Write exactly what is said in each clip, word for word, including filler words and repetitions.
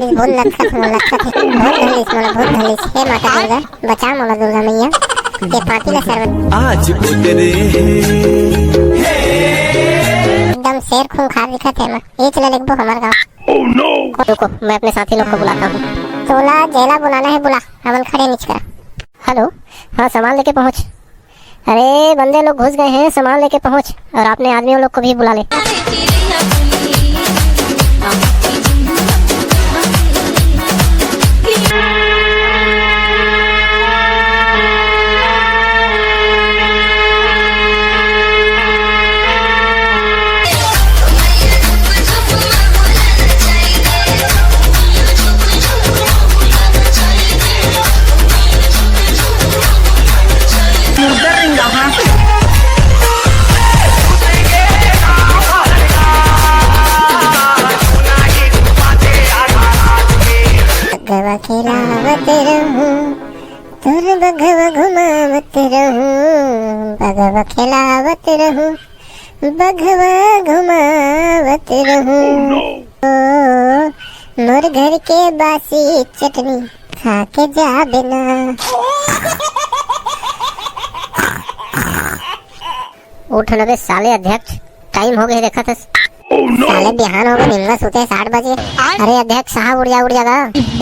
भूत लटकत हे, मोला लटकत हे, भूत धर लिस मोला, भूत धर लिस। हे माता दुर्गा, बचा मोला दुर्गा मैया, ये पापी ला सर्व। आज उतरे एकदम शेर खूंखार दिखत हे, मैं ये चला लिखबो हमर गाँव। रुको, मैं अपने साथी लोग को बुलाता हूँ। तोला जेला बुलाना है बुला, हमन खड़े निच करा। हेलो, हाँ, सामान लेके पहुँच। अरे बंदे लोग घुस गए हैं, सामान लेके पहुँच, और आपने आदमियों लोग को भी बुला ले। बगवा खेलावत रहूं, तोर बगवा घुमावत रहूं, बगवा खेलावत रहूं, बगवा घुमावत रहूं। ओ, मोर घर के बासी चटनी खा के जाबे ना। उठ न बे साले अध्यक्ष, टाइम हो गए देखत हस। साले बिहान हो गए, निमगा सुते हस आठ बजे। अरे अध्यक्ष साहब उठ जा, उठ जा गा।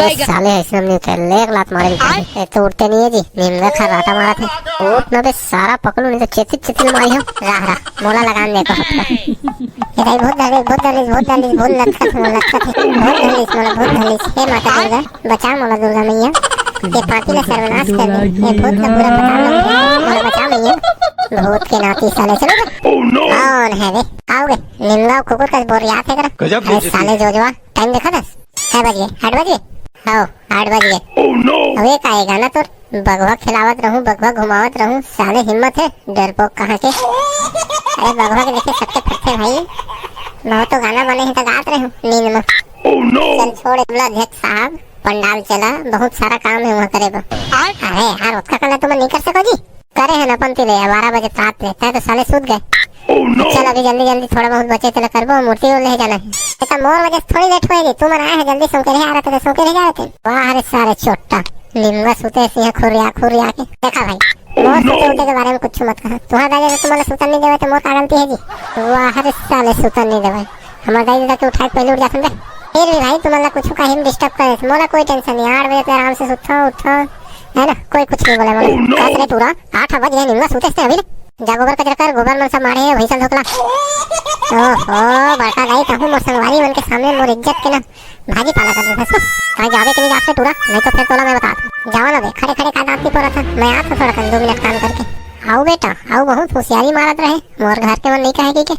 ए साले ऐसे हम नहीं उठे, ले एक लात मारे भी पड़े। ए तो उठते नहीं है जी, निमगा खर्राटा मारत हे। उठ न बे सारा पकलू, नहीं तो चेतिल चेतिल मारी हम। राह राह, मोला लगान दे को। ए दाई भूत धर लिस, भूत धर लिस, भूत धर लिस, भूत लटकत हे, लटकत हे। भूत धर लिस मोला, भूत धर लिस। हे माता दुर्गा, बचा मोला दुर्गा मैया, ये पापी ला सर्वनाश कर दे, ये भूत ला पूरा पता लग गया, मोला बचा मैया, भूत के नाती साले। चलो बे। कौन है बे? आओ बे, निमगा कुकुर कस बोरियात हे करा। गजब अरे बेइज्जती। साले जोजवा, टाइम देखा दस, कै बज गए? आठ बज गए? हाँ, आठ बज गए। अबे का ये गाना तोर बघवा खिलावत रहूं, बघवा घुमावत रहूं, साले हिम्मत हे डरपोक कहां के। अरे बघवा के देखे सट्टे फटते भाई, मैं तो गाना बने हे तो गात रहूं नींद में। चल छोड़, बोला अध्यक्ष साहब, पंडाल चला, बहुत सारा काम है वहाँ करे बर। अरे यार, ओतका कला तुमन नहीं कर सको जी? करे है ना पंती ले, बारह बजे रात ले, तय तो साले सूत गए। चल अभी जल्दी जल्दी थोड़ा बहुत बचे तेला करबो, मूर्ति ले जाना है। ये तो मोर वजह से थोड़ी लेट होएगी, तुमन आए हैं जल्दी सो के रहे आ रहे थे, सो के रह जाते। वाह रे सारे चोट्टा, निमगा सुते सिंह खुरिया खुरिया के। देखा भाई, मोर सुते उठे के बारे में कुछ मत कहा। तुम्हारा दादा तो तुम्हारा सुतन नहीं देवे तो मोर का गलती है जी? वाह रे साले सुतन नहीं देवे। हमारे दाई दादा के उठाए के पहले उठ जाते हैं। फिर भी भाई तुम्हारा कुछ कहीं डिस्टर्ब करे, मोला कोई टेंशन नहीं। आठ बजे तक आराम से सुता उठा, है ना, कोई कुछ नहीं बोला मोला। बस रे टूरा, आठ बज गए, निमगा सुते से अभी ले। जा गोबर कचरा कर, गोबर मन सब मारे हे, भैंसा धोकला। ओहो, बड़का दाई, कहूँ मोर संगवारी मन के सामने मोर इज्जत के ना भाजी पाला कर देथस। कहाँ जावे के नहीं जात रे टूरा, नहीं तो फिर तोला मैं बतात हूँ। जावा ना बे, खड़े खड़े का दांत पिपोरत हस, मैं आत हूँ थोड़ा कन दो मिनट काम करके। आओ बेटा, आओ, बहुत होशियारी मारत रहे, मोर घर के मन नहीं कहे के, के।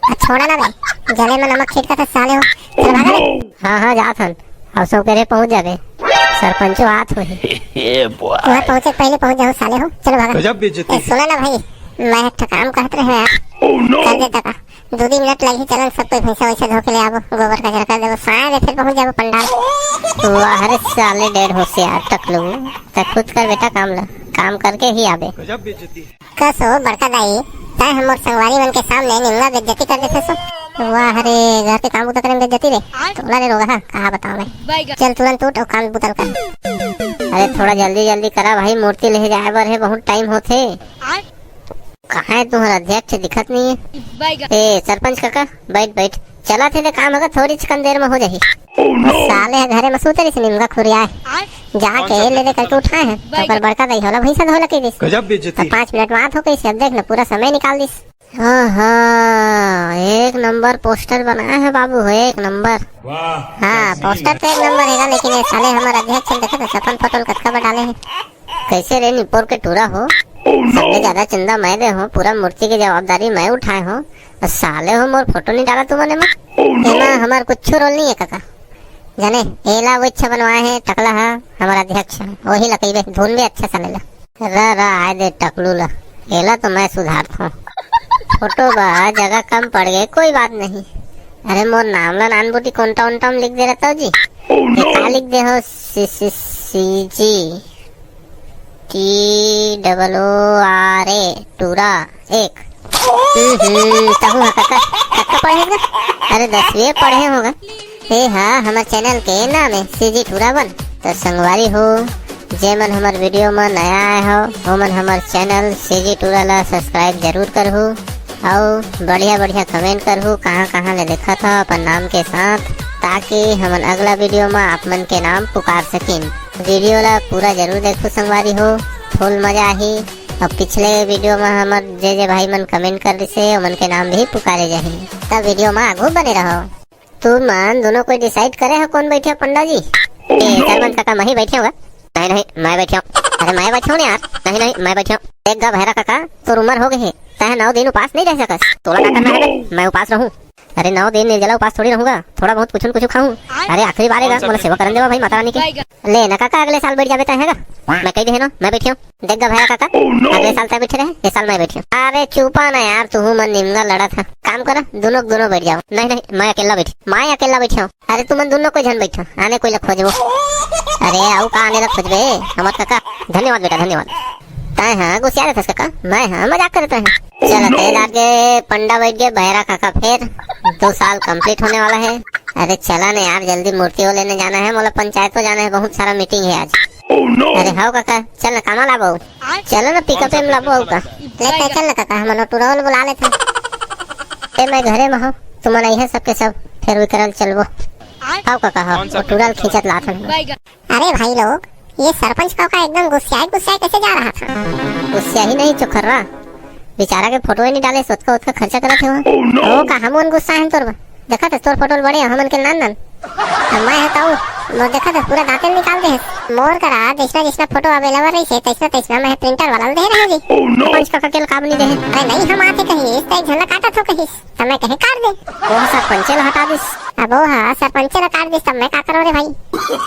आ, छोड़ा ना बे, जले में नमक छिड़कत हस साले हो। चल भागा बे। हाँ, हाँ, जात हन। अब सौकेरे पहुंच जाबे। सरपंचो आत होही। तुहर पहुंचे के पहले पहुंच जाहूं साले हो। चलो भागा। गजब बेइज्जती। ए, सुना ना भाई, मैं एक ठो काम कहत रहे यार। कर देता का? दो तीन मिनट लगही, चलन सब कोई भैंसा वैसा धो के ले आबो, गोबर कचरा कर देबो, साय रे फिर पहुंच जाबो पंडाल। वाह रे साले डेढ़ होशियार टकलू, तै खुद कर बेटा काम ला, काम करके ही आबे। गजब बेइज्जती। कस हो बड़का दाई, तै हमर संगवारी मन के सामने निमगा बेइज्जती कर देथस। वाह रे, घर के काम बुता करे में बेइज्जती रे। तोला रे रोगहा, कहा बताओ मैं। चल तुरंत उठ और काम बुता कर। अरे थोड़ा जल्दी जल्दी करा भाई, मूर्ति ले जाए बर है, बहुत टाइम होथे। कहाँ है तुम्हारा अध्यक्ष, दिखत नहीं है। ए सरपंच काका, बैठ बैठ, चला थे काम होगा, थोड़ी चिकन देर में हो जाही। साले ह घरे में सूते रहिस, निमगा खुरियाए। जाके ले ले करके उठाए हैं, तो ओकर बड़का दाई होला भैंसा धोला के दिस। गजब बेइज्जती। तो पाँच मिनट बात हो गई, अब देख ना पूरा समय निकाल दिस। हाँ हाँ, एक नंबर पोस्टर बनाया है बाबू, एक नंबर। वाह, हाँ, पोस्टर तो एक नंबर हैगा, लेकिन ये साले हमारे अध्यक्ष ने देखा था, सपन फोटो कतका बड़ा डाले हैं। कैसे रे निपोर के टूरा हो? सबले ज्यादा चंदा मैं दे हो, पूरा मूर्ति की जवाबदारी मैं उठाए हो, और साले हो मोर फोटो नहीं डाला तुमने में। एमा हमार कुछ रोल नहीं है काका। जाने, एला वो अच्छा बनवाए है, टकला है, हमारा अध्यक्ष है, वही ला कहिबे, धुन भी अच्छा साले ला। रा, रा, आए दे टकलू ला, एला तो मैं सुधारत हूँ। फोटो बा, जगह कम पड़ गए, कोई बात नहीं। अरे मोर नाम ला नान बूटी कोंटा ओंटा में लिख दे रहता जी। ये का लिख दे हो? सी, सी, सी G T double O R A, टूरा एक। हम्म, हम्म, तहु ह कतका, कतका पढ़े होगा? अरे दसवीं पढ़े होगा। ए हा हमर चैनल के नाम है सीजी टूरा वन। तो संगवारी हो, जे मन हमर वीडियो में नया आए हो, वो मन हमर चैनल सीजी टूरा ला सब्सक्राइब जरूर करहू। अउ बढ़िया बढ़िया कमेंट करहू, कहाँ कहाँ ले देखत हो अपन नाम के साथ, ताकि हमन अगला वीडियो में आप मन के नाम पुकार सकिन। वीडियो ला पूरा जरूर देखहू संगवारी हो, फुल मजा आही। अब पिछले वीडियो में हमर जे जे भाई मन कमेंट कर रिसे, ओमन के नाम भी पुकारे जाही। तब वीडियो में आगू बने रहो। तू मन दोनों कोई डिसाइड करे हो कौन बैठे हो पंडा जी? ए, सरपंच काका, मैं ही बैठे हूँ। नहीं नहीं, मैं बैठे हूँ। अरे मैं बैठे हूँ ना यार। नहीं नहीं, मैं बैठे हूँ। देख गा भैरा काका, तोर उम्र हो गई है, तय नौ दिन उपास नहीं रह सकस। तोला का करना है बे? मैं उपास रहूँ? अरे नौ दिन निर्जला उपास थोड़ी रहूंगा, थोड़ा बहुत कुछ न कुछ खाऊं। अरे आखिरी बार है गा, मोला सेवा करन देवा भाई माता रानी के। ले ना काका, अगले साल बैठ जाबे तय है गा। मैं कह दे है ना, मैं बैठे हूँ। देख गा भैया काका, अगले साल तय बैठे रहे, इस साल मैं बैठे हूँ। अरे चुपा ना यार, तू मन निमगा लड़ा था। काम करा, दोनों दोनों बैठ जाओ। नहीं नहीं, मैं अकेला बैठी, मैं अकेला बैठे हूँ। अरे तुमन दोनों कोई झन बैठो, आने कोई ला खोजबो। अरे आऊ का आने ला खोजबे, हमर काका। धन्यवाद बेटा, धन्यवाद। तय हाँ गुस्सिया रहथस काका, मैं हाँ मजाक करत रहे। चल तेज आके पंडा बैठ गए, भैरा काका फिर दो साल कंप्लीट होने वाला है। अरे चला ना यार, जल्दी मूर्ति वो लेने जाना है, मोला पंचायत को जाना है, बहुत सारा मीटिंग है आज। अरे हाँ काका, चल ना, कामा लाबो। चलो ना, पिकअप में लाबो का। ले तय चल ना काका, हमन टूरा वाला बुला लेते हैं। ए, मैं घरे में हूँ, तुमन आई है सबके सब, फिर विकराल चलबो। हाँ काका, हाँ, वो टूरा ल खींचत लात हन। अरे भाई लोग, ये सरपंच काका एकदम गुस्सियाए गुस्सियाए कैसे जा रहा था? गुस्सिया ही नहीं चोखर्रा, बेचारा के फोटो ही नहीं डाले, सोतका उतका खर्चा करत हे वो। ओ का हमन गुस्सा है तोर बा? देखा था तोर फोटो बड़े हमन के नान नान। अब मैं हताऊ, मोर देखा था पूरा दांते निकाल दे। मोर करा जैसना जैसना फोटो अवेलेबल रही से तैसना तैसना मैं प्रिंटर वाला ल दे रहे जी। सरपंच काका के ल काब नहीं दे। अरे नहीं हम आते कहीं, इस तरह झंडा काटा थो कहीं। त मैं कहे काट दे। वो सरपंचे ल हटा दिस। अब वो हा सरपंचे ल काट दिस, तब मैं का करो रे भाई?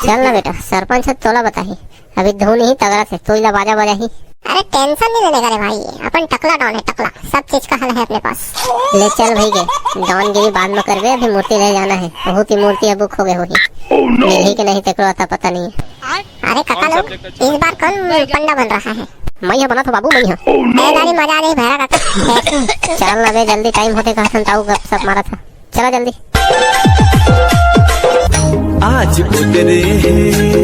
चल ना बेटा, सरपंच ह तोला बताही। अभी धुन ही तगड़ा से, तोइला बाजा बजाही। अरे टेंशन नहीं लेने का रे भाई, अपन टकला डॉन है, टकला, सब चीज का हल है अपने पास। ले चल भाई गे, डॉन गिरी बाद में करबे, अभी मूर्ति ले जाना है, बहुत ही मूर्ति अब बुक हो गए होही। मिलही के नहीं तेकरो अता पता नहीं है। अरे काका लोग, इस बार कौन पंडा बन रहा है? मैं ही बना था बाबू, मैं ही। ए गाड़ी मजा आ गई भैरा काका। चल अबे जल्दी, टाइम होते कहा था ताऊ गपशप मारा था। चला जल्दी। आज उतरे हैं,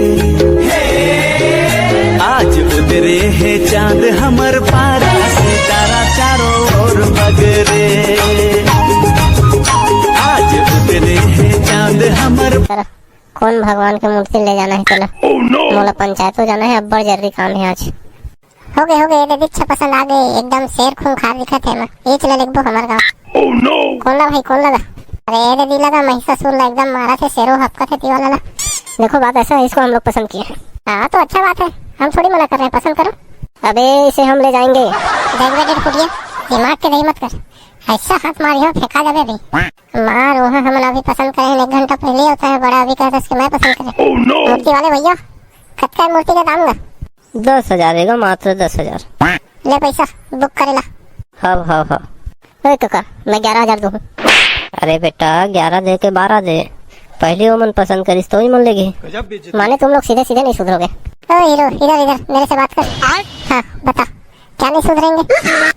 आज उतरे हैं चांद हमर पारा, सितारा चारों ओर बगरे। आज उतरे हैं चांद हमर। चला, कौन भगवान के मूर्ति ले जाना है? चला। मोला पंचायतो जाना है, अब्बड़ जरूरी काम है आज। हो गए, हो गए, ये दीक्षा पसंद आ गए, एकदम शेर खूंखार दिखत है ना, ये चले लिखबो हमार गाँव। कौन ला भाई, कौन लगा? अरे ये दीदी लगा, महिषासुर ला एकदम मारा थे, शेरो हपका थे तीवाला ला। देखो बात ऐसा है, इसको हम लोग पसंद किए हैं। हाँ तो अच्छा बात है, हम थोड़ी मना कर रहे हैं, पसंद करो। अबे इसे हम ले जाएंगे। देख बेटे फुटिया, दिमाग के दही मत कर, ऐसा हाथ मारी हो फेंका जाबे अभी। मार वहाँ हमन अभी पसंद करे हैं, एक घंटा पहले होता है बड़ा, अभी कहता है कि मैं पसंद करे। मूर्ति वाले भैया, कतका है मूर्ति का दाम गा? दस हजार रहेगा, मात्र दस हजार। ले पैसा बुक करे ला। हव हव हव। ओए काका, मैं ग्यारह हजार दूँ। अरे बेटा, ग्यारह दे के बारह दे, पहली वो मन पसंद करिस तो ही मन लेगी। माने तुम लोग सीधे सीधे नहीं सुधरोगे। ओ हीरो, इधर इधर मेरे से बात कर। हाँ बता, क्या नहीं सुधरेंगे?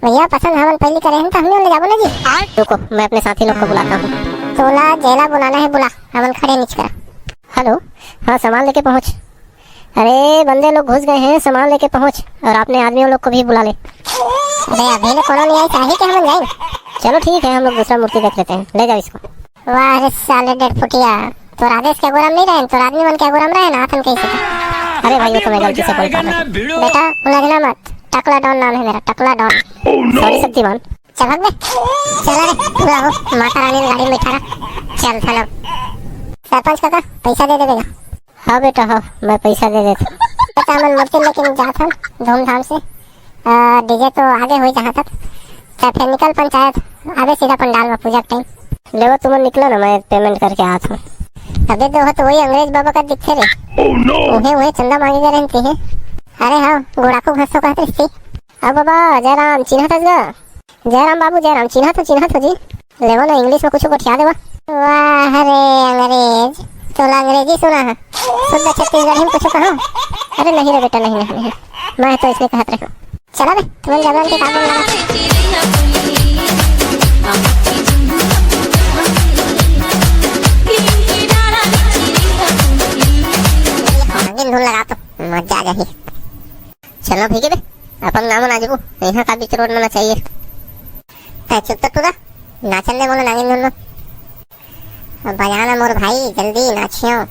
भैया पसंद हमन पहली करे हैं तो हमने ले जाबो ना जी। रुको, मैं अपने साथी लोग को बुलाता हूँ। तोला जेला बुलाना है बुला, हमन खड़े निच करा। हेलो, हाँ सामान लेके पहुँच। अरे बंदे लोग घुस गए हैं, सामान लेके पहुँच, और आपने आदमियों लोग को भी बुला ले। अरे अभी ले कोनो नहीं आई, चाहे कि हम जाए। चलो ठीक है, हम लोग दूसरा मूर्ति देख लेते हैं, ले जाओ इसको। वाह रे साले डेढ़ फुटिया, तोर आदेश के अगोरम नहीं रहे, तोर आदमी मन के अगोरम रहे ना, आथन कैसे? अरे भाई, वो तो मैं गलती से बोल पा रहा हूँ। बेटा उलझना मत, टकला डॉन नाम है मेरा, टकला डॉन। सॉरी शक्तिमान। चल भाग बे। चल रे, पूरा हो, माता रानी ने गाड़ी में बैठा रहा। चल साला। सरपंच काका, पैसा दे दे बेटा। हाँ बेटा, हाँ, मैं पैसा दे देता। बेटा, हमन मूर्ति लेके जात हन धूमधाम से। आ, डीजे तो आगे हुई जहाँ तक। तो फिर निकल पंचायत, आबे सीधा पंडाल में पूजा के टाइम। लेवा तुमन निकलो ना, मैं पेमेंट करके आत हूँ। अबे दो तो वही अंग्रेज बाबा का दिखते रे। उहे, उहे चंदा मांगे गए रहते हैं। अरे हाँ, गुड़ाखू घसो कहते थे। अब बाबा, जयराम, चिन्हत हस गा? जयराम बाबू, जयराम, चिन्हत हो, चिन्हत हो जी। लेवो ना, इंग्लिश में कुछ गोठिया देवा। वाह रे अंग्रेज, तोला अंग्रेजी सुना है? शुद्ध छत्तीसगढ़ी में कुछ कहो। अरे नहीं रे बेटा, नहीं, नहीं, नहीं। मैं तो इसलिए कहत रही हूँ। चला बे, तुमन जबरन के काम लगा। मजा आ जाही। चलो ठीक है बे, अपन गाँव में ना जाबो, यहाँ का बीच रोड में ना चाहिए। तै चुप तो टूरा, नाचन दे मोला नागिन धुन में। बजाना मोर भाई, जल्दी नाचियो।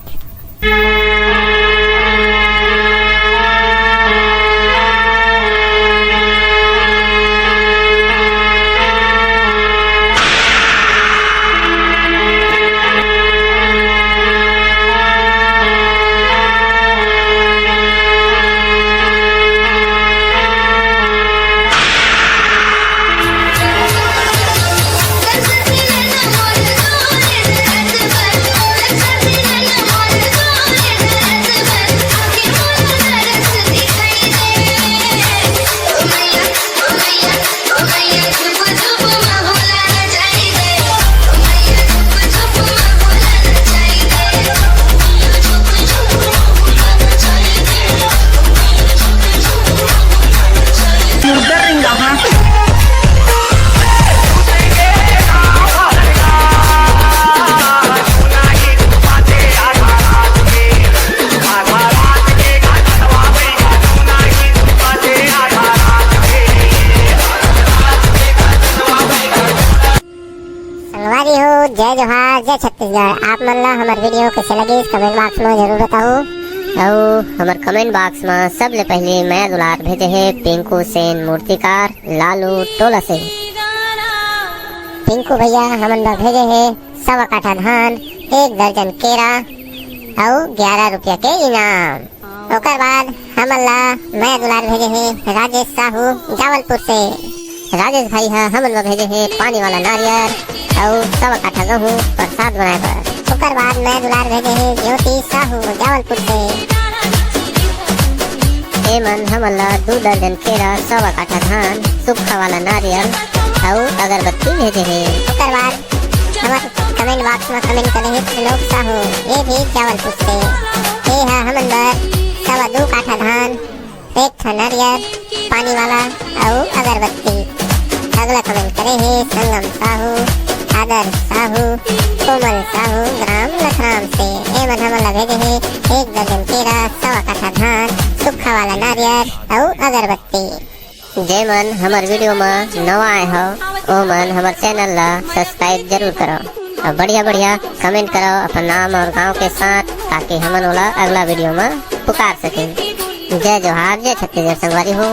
संगवारी हो, जय जोहार, जय छत्तीसगढ़। आप मन ला हमर वीडियो कैसे लगिस, कमेंट बॉक्स में जरूर बताओ। अउ हमर कमेंट बॉक्स में सबले पहले मया दुलार भेजे हे पिंकू सेन मूर्तिकार लालू टोला से। पिंकू भैया हमन बर भेजे हे सवा काठा धान, एक दर्जन केरा अउ ग्यारह रुपया के इनाम। ओकर बाद हमन ला मया दुलार भेजे हे राजेश साहू जावलपुर से। राजेश भाई ह हमन ला भेजे हे पानी वाला नारियल अउ सवा काठा गहूं प्रसाद बनाए बर। ओकर बाद मया दुलार भेजे हे ज्योति साहू जावलपुर से। एमन हमन ला दू दर्जन केरा, सवा काठा धान, सूखा वाला नारियल अउ अगरबत्ती भेजे हे। ओकर बाद हमर कमेंट बॉक्स में कमेंट करे हे त्रिलोक साहू, ये भी जावलपुर से। ये हा हमन बर सवा दू काठा धान, एक ठन नरियर, पानी वाला अउ अगरबत्ती। अगला कमेंट करे हे संगम साहू, आदर्श साहू, कोमल साहू, ग्राम लखराम से। ये मन हमन ला भेजे हे एक दर्जन केरा, सवा काठा धान, सूखा वाला नारियर अउ अगरबत्ती। जे मन हमर वीडियो म नवा आए हो, ओ मन हमर चैनल ला सब्सक्राइब जरूर करो अउ बढ़िया बढ़िया कमेंट करो अपन नाम अउ गांव के साथ, ताकि हमन ओला अगला वीडियो म पुकार सकें। जय जोहार, जय छत्तीसगढ़ संगवारी हो।